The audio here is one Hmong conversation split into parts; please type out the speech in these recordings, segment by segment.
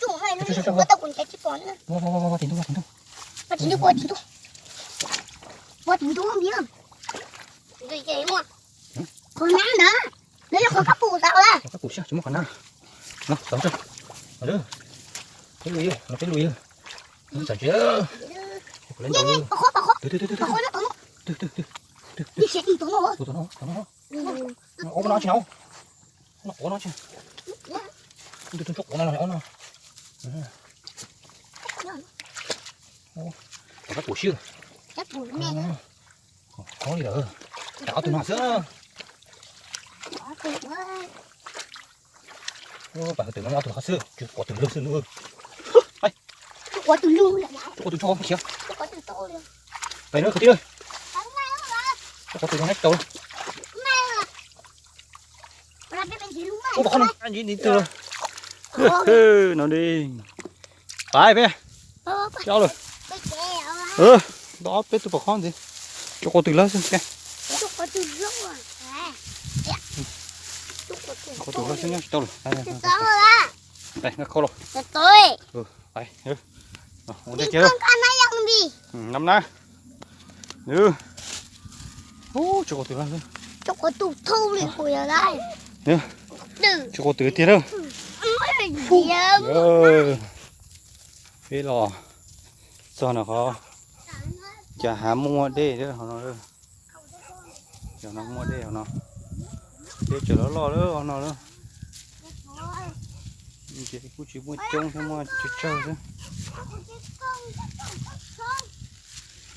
tsuj, kuv tau kuv ncav tsis pom na. Ua, ua, ua, ua, tim ntug, ua tim ntug. Ua tim ntug, ua tim ntug, ua tim ntug, ua tim ntug, ua tim ntug. Qhov nab ntawd, nws yog qhov kab pum tau lawm. Kab pum siab tsis muaj qhov nab. No, tau tso. Peb lub, no peb lub. Tsam tsis, kuv lawv ntaus li. Twg, twg, twg, twg. Twg, twg, twg. Tus tom no, tom no. Ob no tsis no. Ob no tsis. Tus tus ntsuab quav no, ob no. Tom kab pum siab. Qhov li lawm. Tsam ob tug no xwb. Pam twm no ob tug qhov xwb, tsis quav twg lug xwb nub. Tsis quav twg lug, tsis quav twg tso khiav. Pais no kwv tij, tsis quav twg lug neb tau. Ub, pom qhov no, ntsib ntxiv twg lawm. No li. Pais peb. Coj lawm. Ntau ob peb tug pom qhov ntxiv. Tsis quav twg lug xwb. Tsis quav twg lug xwb, nyob tsis tau lawm. Pais, nqa khau los. Pais, ua ntej kiag. Nam na. Tsis quav twg lug xwb. Tsis quav twg tiag lawm. Peb los txog no qhov, cas hav muaj dej thiab hauv no. Cov no muaj dej hauv no. Dej tseem loj loj lawm hauv no lawm. Ces kuj tsis muaj coob thiab, muaj tsawg tsawg xwb.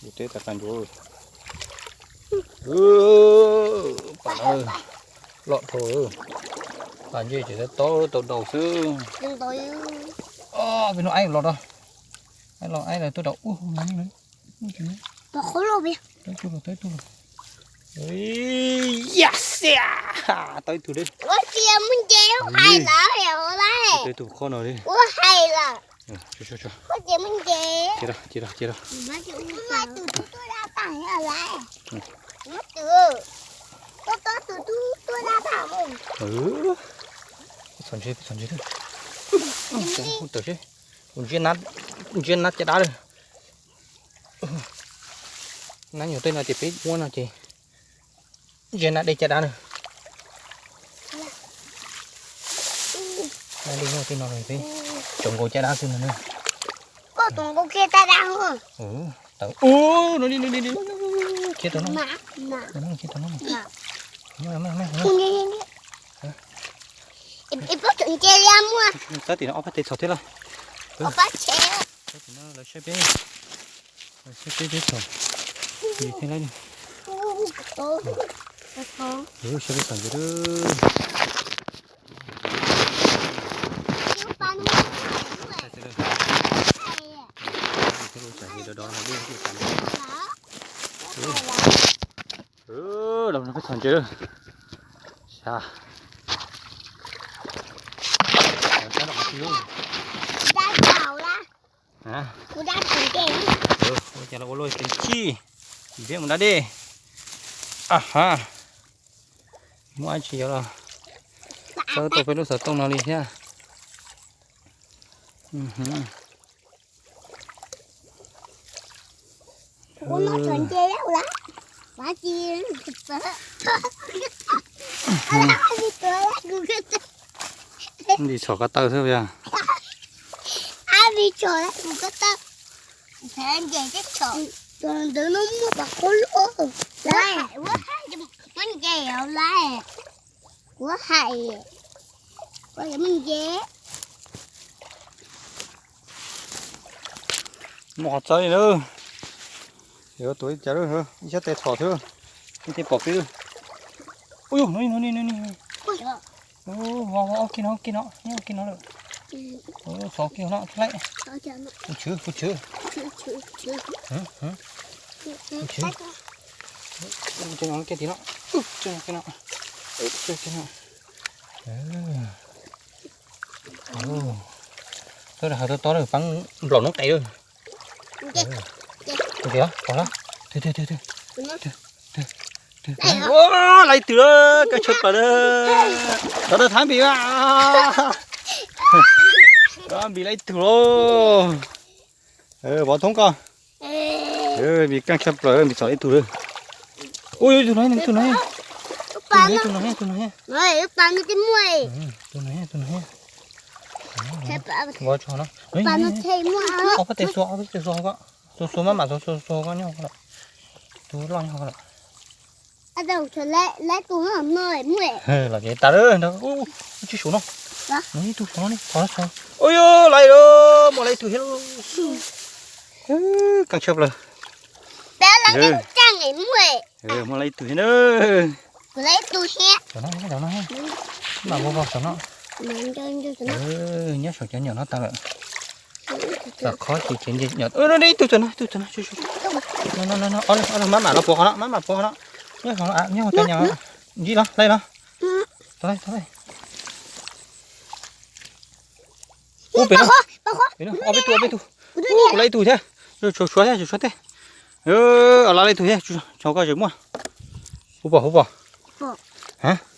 Tus teb tas qas ncuav. Pam no loj dhau, qas ntsej ces tau tau daus xwb. Peb hnub aib los, aib los aib los tuaj rau ub no. Tawb tus los, tawb tus los. Ya xia, tau ib tug li. Tau ib tug qhov no li. Cia rau, cia rau, cia rau. Txhom ntses, txhom ntses. Txhom ntses, txhom ntses. Tawm seb, kuv ntsia nab caj dab lawm. Nab nyuag tej no ces peb muab no ces ntsia nab dej caj dab na. Nab dej nyob tej no peb tsom nkaus caj dab xwb no na. Koj tsom nkaus kiag caj dab. Tawm, no li, no li, khiav tau no, khiav tau no. Tab tim no ob pab tes txhom thiab lawm. Tab tim no lawv saib peb, lawv saib peb peb txhom thiab lawm. Saib peb txhom ntses lawm. Los no peb txhom ntses lawm. Xya. Ua cas los ua luaj tes ntsij, vim peb mus da dej. Aha, muaj dab tsi yuav los txawb tau peb lub xov tooj no li thiab. Ntim txhom ko taw xwb yog. Ntawd no muaj pom qhov loj. Muab nce os lawm. Kuv hais, kuv muab nce. Muaj qhov txawb li na. Yuav tuav ib co lawm, ib sab tes txhom xwb, thiaj pom peb lawm. Ub yus, no ni, no ni, no ni. Ub, ob kiag no, ob kiag no, nyob ob kiag no lawm. Txhom kiag no, laib. Kuv tshwv, kuv tshwv. Kuv tshwv. Kuv tshwv. Coj kiag tim no. Coj kiag no. Coj kiag no. Tuaj rau hauv tob tob lawm, pab nplaum noob qes lawm. Ua, laiv twg lawm, kab tshaj plaws lawm. Rov tau thab npis mas. Rov npis laiv tug lauj. Vov thoob koj. Npis kab tshaj plaws, npis txom ib tug lawm. Ua, ib tug no, ib tug no. Tus no, tus no, tus no. Tus no, tus no. Vov tso no. Ob peb tes xuas, ob peb tes xuas koj. Xuas xuas maj mam xuas xuas xuas koj nyob hauv ko lawm. Tus loj nyob hauv ko lawm. Los ces tas lawm, ib tug saum no. Nws ib tug saum no li, qhov no saum. Ua yus, laiv lawm, muaj laiv ib tug thiab lauj. Kab tshaj plaws. Muaj laiv ib tug thiab na. Saum no, saum no. Maj mam vov saum no. Nyob saum cov nyom no tas lawm. Txom qhov ces tsev nce nyom. Ib tug txog no, ib tug txog no. No, no, no, ob leeg, ob leeg maj mam los puav qhov no, maj mam puav qhov no. Nyob hauv, nyob hauv cov nyom. Ntsib los, laij los. Tau laij, tau laij. Ub, pem no, ob peb tug, ob peb tug. Kuv laij ib tug thiab. Tshuav, tshuav thiab, tshuav thiab. Laij ib tug thiab, tshuav koj tseem muaj. Hu pom, hu pom.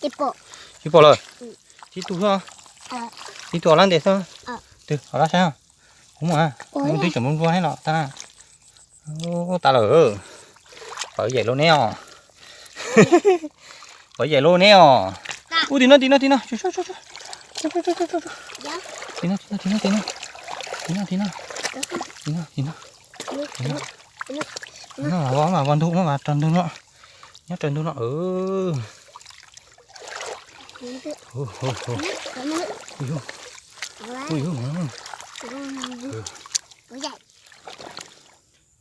Tsis pom lawm. Tib tug xwb. Tib tug ob lab ntes xwb. Twg ob lab saib. Kuv muaj, kuv twb tseem nplua nplua thiab los tas. Tas lawm. Pawv yaim lauj neb os. Pawv yaim lauj neb os. Ub, tim no, tim no, tim no. Tiv no, tiv no, tiv no, tiv no. Tiv no, tiv no, tiv no. Tiv no, tiv no. No, mas vos ntug no mas raws ntug no. Nyob raws ntug no.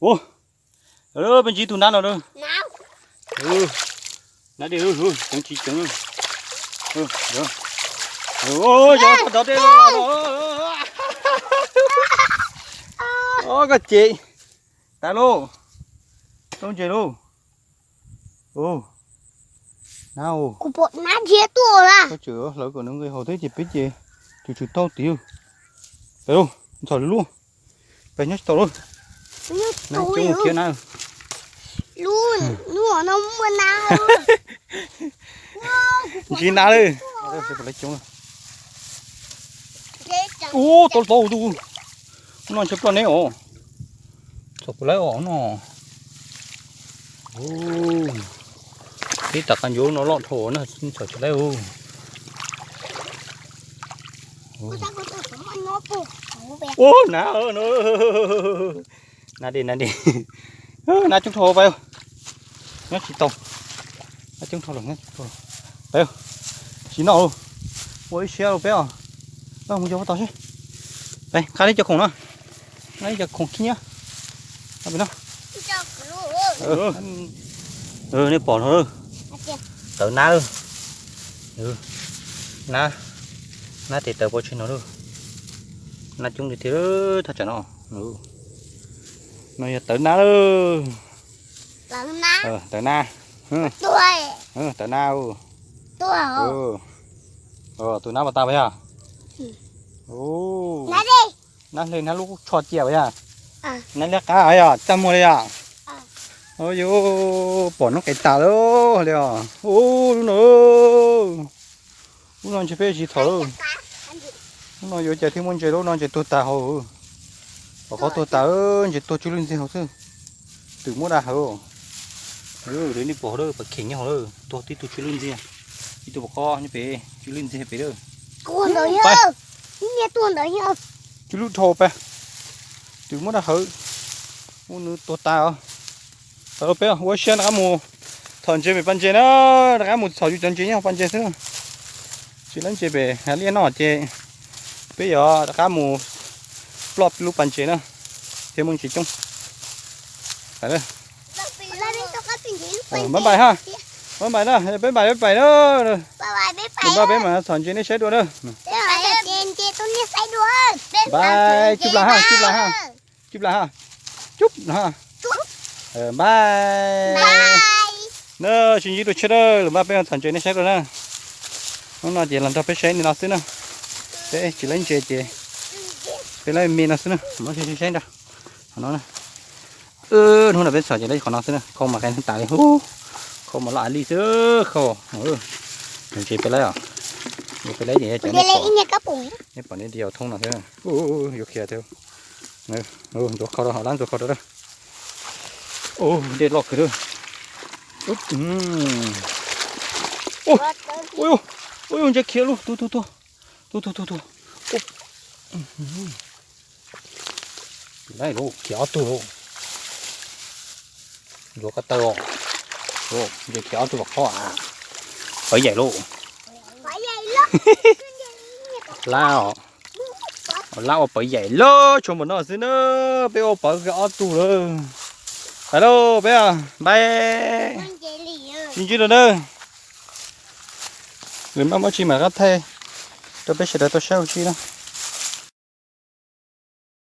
Ua, peb ntsib tus nab no. Nab dej, ceev tsis ceev. Yog koj dov dej. Koj ces tas lauj. Tau ntses lauj. Nab, koj tseem hlawv kom nws nqis haus thiab ces peb ces tseem tsum tau tid. Peb, ntxhov lub, peb nyob tsis tau lauj. Nab coob thiab na. Ntsib nab lawm. Ub, tau tau tus. Ub, no ntshe ploj neb os. Txog kuv lawv os no. Ub, ib tag qab ncuav no loj dhau na, txog tsis lawv. Ub, nab, nab dej, nab dej. Nab coob dhau peb. Nyob tsis tau. Nab coob dhau lawm, nab coob dhau lawm. Peb, tsis noj lauj. Ua ib siab lauj peb os. Noj mus yog ua tau seb. Peb nqa ib co khoom no. Nqa ib co khoom khib nyiab. Nej pom no, tawv nab lawm. Nab, nab tes tawv pov tseg no lawm. Nab coob li thiab thaj tsam no. No yog tawv nab lawm. Tawv nab. Tawv nab. Tus nab pas tas pas yog. Nab hle nab lub tsho cia pas yog. Nab liab qab yog txaj muag li yog. Yus pom noob qes tas lawm li os. Lub no, lub no ntshe peb tsis txhom lawm. Lub no yuav cas thiaj muaj ntses, lub no ntses tuag tas hauv. Pom qhov tuag tas, ntses tuag tsw lwj ntxiag hauv xwb. Twm muab da hawv. Nej pom lawm, pas kheem nyob hauv lawm, tuag tib tug tsw lwj ntxiag. Ib tug pom qhov nyob pem tsw lwj ntxiag pem lawm. Tsw lwj dhau pem. Twm muab da hawv. Ua nws tuag tas os. Peb ua siab rov qab mus txhom ntses pem pas ntses na, rov qab mus txhom yus cov ntses nyob hauv pas ntses xwb. Tsis lawv ntses pem hav liaj noj ces peb yuav rov qab mus ploj lub pas ntses na, thiaj muaj ntses coob. Pab npais ha, pab npais na, peb npais peb pais na. Npaj peb mam txhom ntses nej saib dua na. Npaj, cub plas ha, cub plas ha. Cub plas ha. Cub no ha. Npaj. Na, sib ntsib dua tshiab na, lwm npaj peb txhom ntses nej saib dua na. Hnub no ces los nrog peb saib li no xwb na. Peb tsis lawv ntses ces peb lawv me no xwb na, muab saib saib ntag. Qhov no na. Hnub no peb txhom ces lawv qhov no xwb na, khau mas qe tas li hub, khau mas loj li xwb khau. Ntses peb lawv os, peb lawv ces cov nej pom nej diav thoob no xwb. Yuav khiav thiab. Ntxuav khau rau, lab ntxuav khau rau. Dej loj kawg. Ua, ua, ntses khiav lauj, tuag, tuag, tuag, tuag, tuag, tuag. Khiav ob tug lauj. Ntxuav ko taw os. Ntses khiav ob tug vam qhob a. Pawv yaim lauj. Lab os. Lab ua pawv yaim lawm, tshuav npaum no xwb na. Peb ua pawv kiag ob tug lawm. Hais lauj peb, npaj. Sib ntsib dua na. Lwm npaj muab tsi mam rov qab thaij rau peb sawv daws tau saib ua si na.